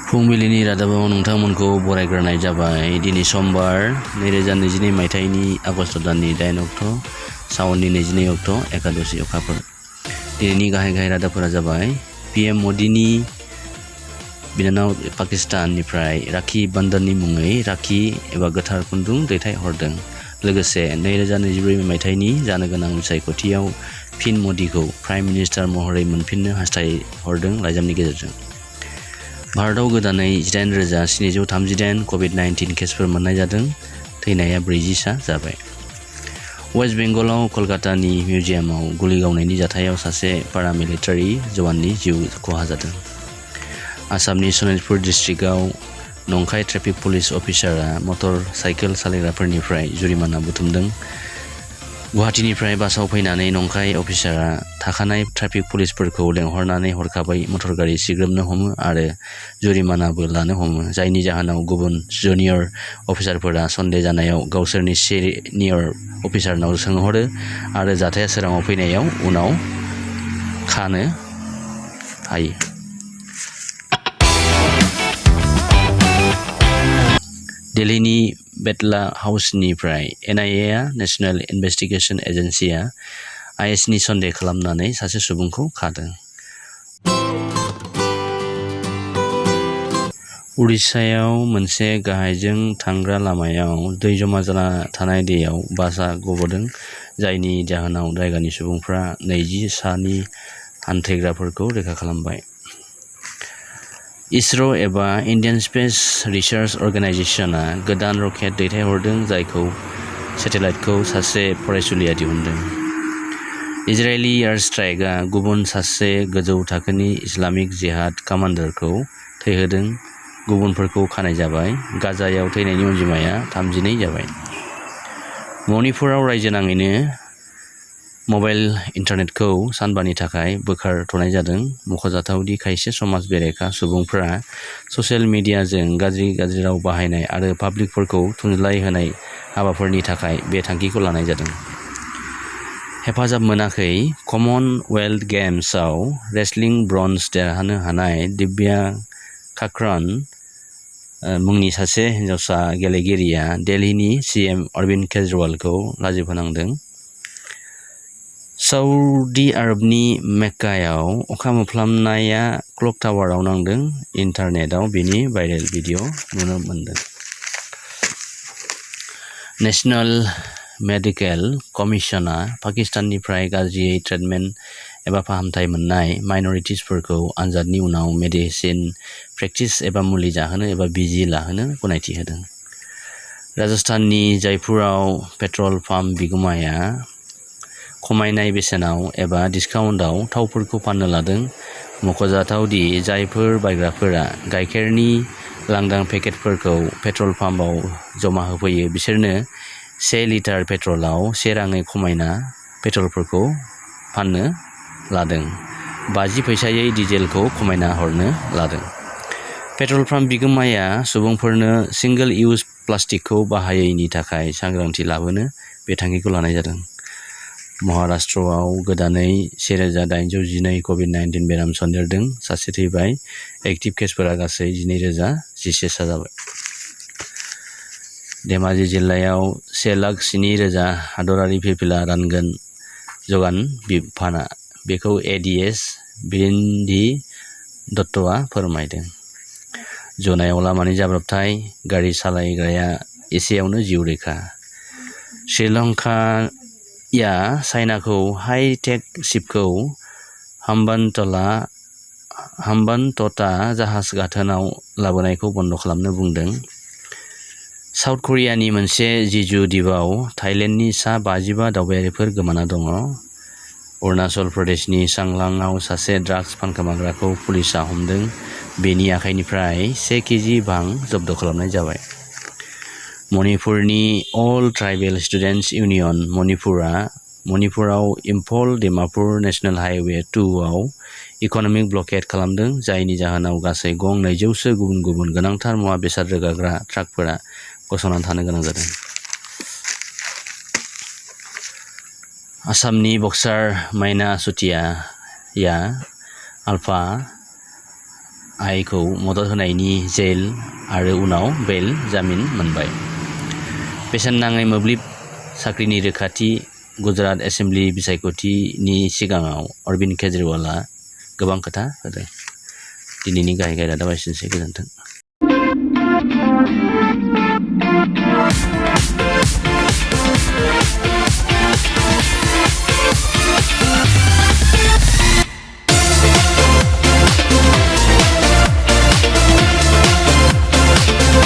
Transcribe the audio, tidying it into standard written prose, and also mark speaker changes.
Speaker 1: फुंबिलिनि रादाबाव नोंथांमोनखौ बरायग्रोनाय जाबाय। दिनै समबार 2022 मायथाइनि आगस्ट दाननि 8 अक्ट' सावननि 22 अक्ट' एकादशी अखाफोर। दिनैनि गाहाय रादाबफोरा जाबाय PM मदिनि बिनानाव पाकिस्ताननिफ्राय राखि बन्धननि मुङै राखि एबा गोथार खुन्दुं दैथायहरदों। लोगोसे 2024 मायथाइनि जानो गोनां बिसायख'थियाव फिन मदिखौ प्राइम मिनिस्टार महरै मोनफिननो हास्थायहरदों लाइजामनि गेजेरजों। भारताव गोदानै 8,738 COVID-19 केसफोर मोननाय जादों। थैनाया 40 सा जाबाय। वेस्ट बेंगलाव कलकातानि मिउजियामाव गुलि गावनायनि जाथायाव सासे पारामिलिटारि जवाननि जिउ खहा जादों। आसामनि सनितपुर डिस्ट्रिक्टआव नंखाय ट्रेफिक पुलिस अफिसारआ मटर साइकेल सालायग्राफोरनिफ्राय जुरिमाना बुथुमदों। गुवाहाटीनिफ्राय बासाव फैनानै नंखाय अफिसारआ थाखानाय ट्राफिक पुलिसफोरखौ लेंहरनानै हरखाबै मटर गारि सिग्रोमनो हमो आरो जुरिमानाबो लानो हमो, जायनि जाहोनाव गुबुन जुनियर अफिसारफोरा सन्देह जानायाव गावसोरनि सिनियर अफिसारनाव सोंहरो आरो जाथाया सोराङाव फैनायाव उनाव खानो हायो। दिल्लीनि बेटला हाउसनिफ्राय NIA नेशनेल इन्वेस्टिगेशन एजेन्सिया ISनि सन्देह खालामनानै सासे सुबुंखौ खादों। उडिशायाव मोनसे गाहायजों थांग्रा लामायाव दै जमा जाना थानाय दैयाव बासआ गबोदों, जायनि जाहोनाव जायगानि सुबुंफ्रा 20 सानि हान्थैग्राफोरखौ रैखा खालामबाय। इसर' एबा इन्डियान स्पेस रिसार्च अर्गेनाइजेशनआ गोदान रकेट दैथायहरदों, जायखौ सेटेलाइटखौ सासे फरायसुलिया दिहुनदों। इजरायली एयार स्ट्राइकआ गुबुन सासे गोजौ थाखोनि इस्लामिक जिहाद कामान्डारखौ थैहोदों, गुबुनफोरखौ खानाय जाबाय। गाजायाव थैनायनि अनजिमाया 32 जाबाय। मणिपुराव रायजो नाङैनो मबाइल इन्टारनेटखौ सानबानि थाखाय बोखारथ'नाय जादों। मख'जाथाव दि खायसे समाज बेरेखा सुबुंफोरा ससियेल मिडियाजों गाज्रि राव बाहायनाय आरो पाब्लिकफोरखौ थुनज्लाय होनाय हाबाफोरनि थाखाय बे थांखिखौ लानाय जादों। हेफाजाब मोनाखै। कमनवेल्थ गेम्सआव रेसलिं ब्रन्ज देरहानो हानाय दिव्या काक्रन मुंनि सासे हिनजावसा गेलेगिरिया दिल्लीनि CM अरविंद केजरीवालखौ लाजि फोनांदों। सऊदी आरबनि मेक्कायाव अखा मोफ्लामनाया क्लक टावाराव नांदों। इन्टारनेटआव बेनि भाइरेल भिडिअ नुनो मोन्दों। नेशनेल मेडिकेल कमिशनआ पाकिस्ताननिफ्राय गाज्रियै ट्रिटमेन्ट एबा फाहामथाय मोननाय माइनरिटिसफोरखौ आनजादनि उनाव मेडिसिन प्रेक्टिस एबा मुलि जाहोनो एबा बिजि लाहोनो गनायथि होदों। राजस्थाननि जयपुराव पेट्रल पाम्प बिगुमाया खमायनाय बेसेनाव एबा डिस्काउन्टआव थावफोरखौ फाननो लादों। मख'जाथाव दि जायफोर बायग्राफोरा गाइखेरनि लांदां पेकेटफोरखौ पेट्रल पाम्पआव जमा होफैयो, बिसोरनो 1 लिटार पेट्रलाव 1 राङै खमायना पेट्रलफोरखौ फाननो लादों। 50 फैसायै डिजेलखौ खमायना हरनो लादों। पेट्रल पाम्प बिगोमाया सुबुंफोरनो सिंगल इउज प्लास्टिकखौ बाहायैनि थाखाय सांग्रांथि लाबोनो बे थांखिखौ लानाय जादों। महाराष्ट्रआव गोदानै 1,812 COVID-19 बेराम सन्देरदों। सासे थैबाय। एक्टिभ केसफोरा गासै 12,011 सा जाबाय। धेमाजि जिल्लायाव 1,07,000 हादरारि फिरफिला जगान बिफाना। बेखौ ADS बिरेन्दि दत्तआ फोरमायदों। जनायाव लामानि जाब्रबथाय, गारि सालायग्राया एसेयावनो जिउ रैखा। श्रीलंकाया चाइनाखौ हाई-टेक शिपखौ हाम्बानट'टा जाहाज गाथोनाव लाबोनायखौ बन्द' खालामनो बुंदों। साउथ करियानि मोनसे जेजु दिपआव थाइलेन्डनि सा 55 दावबायारिफोर गोमाना दङ। अरुणाचल प्रदेशनि चांलांआव सासे ड्राग्स फानखोमाग्राखौ पुलिसआ हमदों। बेनि आखाइनिफ्राय 1 केजि भां जब्द खालामनाय जाबाय। मणिपुरनि अल tribal students union Manipura मणिपुराव इम्फल-डिमापुर national highway 2 आव इक'नमिक ब्लकेड खालामदों, जायनि जाहोनाव गासै गं 200 गुबुन गुबुन गोनांथार मुवा बेसाद रोगाग्रा ट्राकफोरा गसंनानै थानो गोनां जादों। आसामनि बक्सार माइना चुटियाया आल्फा आइखौ मदद होनायनि जेल आरो उनाव बेल जामिन मोनबाय। बेसेन नाङै मोब्लिब साख्रिनि रोखाथि गुजरात एसेम्बलि बिसायख'थिनि सिगाङाव अरबिन्द केजरिवालआ गोबां खोथा होदों। दिनैनि गाहाय रादाबा एसेनोसै। गोजोन्थों।